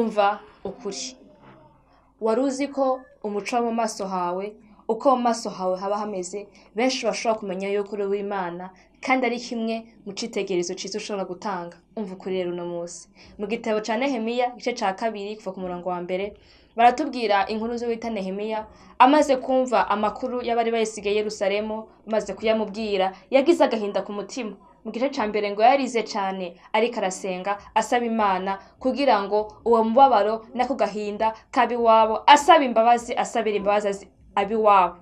Umva ukuri. Wari uzi ko umuco wo mu maso hawe, uko mu maso hawe haba hameze, benshi bashobora kumenya yuko uri uw'Imana, kandi ari kimwe mu citegererezo ciza ushobora gutanga. Umva ukuri rero uno musi. Mu gitabo ca Nehemiya, igice ca kabiri kuva ku murongo wa mbere, baratubwira inkuru z'uwita Nehemiya, amaze kumva amakuru y'abari bayisigaye i Yerusalemu, bamaze kuyamubwira, yagize agahinda ku mutima. Mu gice ca mbere ngo yarize cane ariko arasenga asaba Imana kugira ngo uwo mubabaro n'ako gahinda k'abiwabo, asaba imbabazi, asabira imbabazi abiwabo.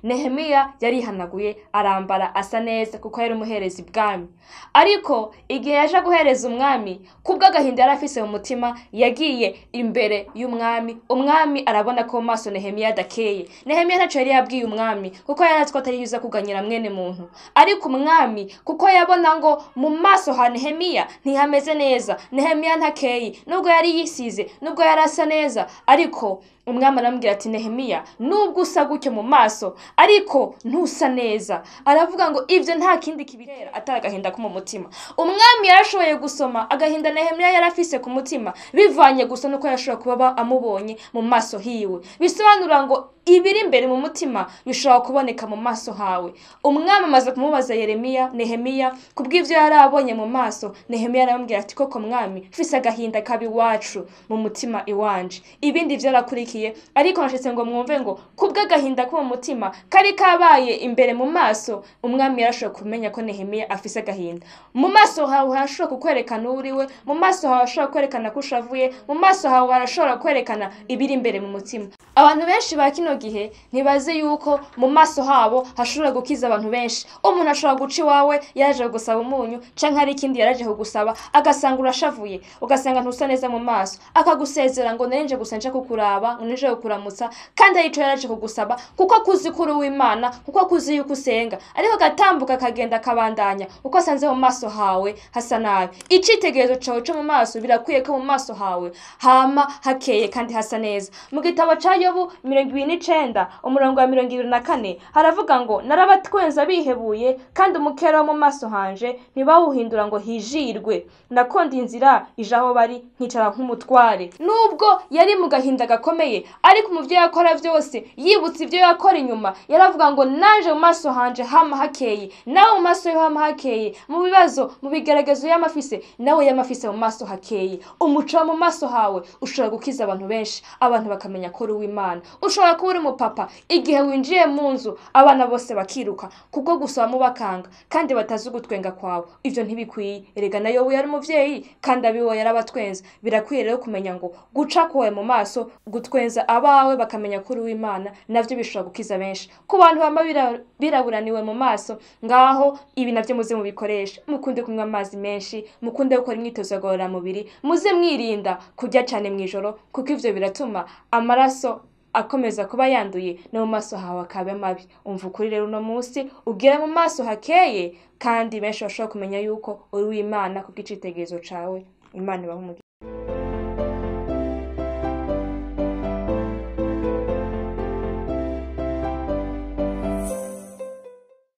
Nehemiya yarihanaguye arambara asa neza kuko yari umuherezi bwami. Ariko igihe yaje guhereza umwami, kubw'agahinda yari afise mu mutima, yagiye imbere y'umwami. Umwami arabona ko mu maso Nehemiya adakeye. Nehemiya ntaco yari yabwiye umwami kuko yari azi ko atari yuza kuganyira mwene muntu. Ariko umwami kuko yabona ngo mu maso ha Nehemiya ntihameze neza, Nehemiya ntakeye, nubwo yari yisize, nubwo yari asa neza, ariko umwami aramubwira ati Nehemiya, nubwo usa gutyo mu maso, ariko ntusa neza. Aravuga ngo ivyo nta kindi kibitera atari agahinda ko mu mutima. Umwami yarashoboye gusoma agahinda Nehemiya yarafise ku mutima, bivanye gusa nuko yashoboye kuba amubonye mu maso hiwe. Bisobanura ngo ibiri imbere mu mutima bishobora kuboneka mu maso hawe. Umwami amaze kumubaza Yeremiya, Nehemiya, kubw'ivyo yari abonye mu maso, Nehemiya aramubwira ati koko mwami, mfise agahinda kabi iwacu mu mutima iwanje. Ibindi vyarakurikiye, ariko nashitse ngo mwumve ngo kubw'agahinda ko mu mutima kari kabaye imbere mu maso, umwami yarashoboye kumenya ko Nehemiya afise agahinda. Mu maso hawe harashobora kukwerekana uwo uriwe, mu maso hawe harashobora kwerekana ko ushavuye, mu maso hawe harashobora kwerekana ibiri imbere mu mutima. Abantu benshi ba kino gihe ntibazi yuko mu maso habo hashobora gukiza abantu benshi. Umuntu ashobora guca iwawe yaraje kugusaba umunyu canke hari ikindi yaraje kugusaba, agasanga urashavuye, ugasanga ntusa neza mu maso, akagusezera ngo nanje gusa nje kukuraba, ngo nje kukuramutsa, kandi arico yaraje kugusaba kuko akuzi ko uri uw'Imana, kuko akuzi yuko usenga. Ariko agatambuka akagenda akabandanya uko asanze mu maso hawe hasa nabi. Icitegererezo cawe co mu maso birakwiye ko mu maso hawe hama hakeye kandi hasa neza. Mu gitabo ca Yobu 29 umurongo wa 24 haravuga ngo narabatwenza bihebuye, kandi umukera wo mu maso hanje ntibawuhindura ngo hijirwe. Nakonda inzira ija aho bari nkicara nk'umutware. Nubwo yari mu gahinda gakomeye, ariko mu vyo yakora vyose yibutse ivyo yakora inyuma, yaravuga ngo naje mu maso hanje hama hakeye, nawe mu maso yo hama hakeye, mu bibazo, mu bigeragezo yamafise, nawe yamafise mu maso hakeye. Umuco wo mu maso hawe ushobora gukiza abantu benshi, abantu bakamenya ko uri uw'Imana. Ushobora kuba uri umupapa, igihe winjiye mu nzu abana bose bakiruka kubwo gusa bamubakanga kandi batazi ugutwenga kwawe. Ivyo ntibikwiye. Erega na Yobu yari umuvyeyi kandi abiwe yarabatwenza. Birakwiye rero kumenya ngo guca kwawe mu maso, gutwenza abawe bakamenya ko uri uw'Imana, navyo bishobora gukiza benshi. Ku bantu bama biraburaniwe mu maso, ngaho ibi navyo muze mubikoreshe. Mukunde kunywa amazi menshi, mukunde gukora imyitozo ngororamubiri, muze mwirinda kurya cane mw'ijoro, kuko ivyo biratuma amaraso akomeza kuba yanduye no mu maso hawe akaba mabi. Umva ukuri rero uno musi, ugire mu maso hakeye, kandi benshi bashobora kumenya yuko uri uw'Imana kubw'icitegererezo cawe. Imana ibahe umugisha.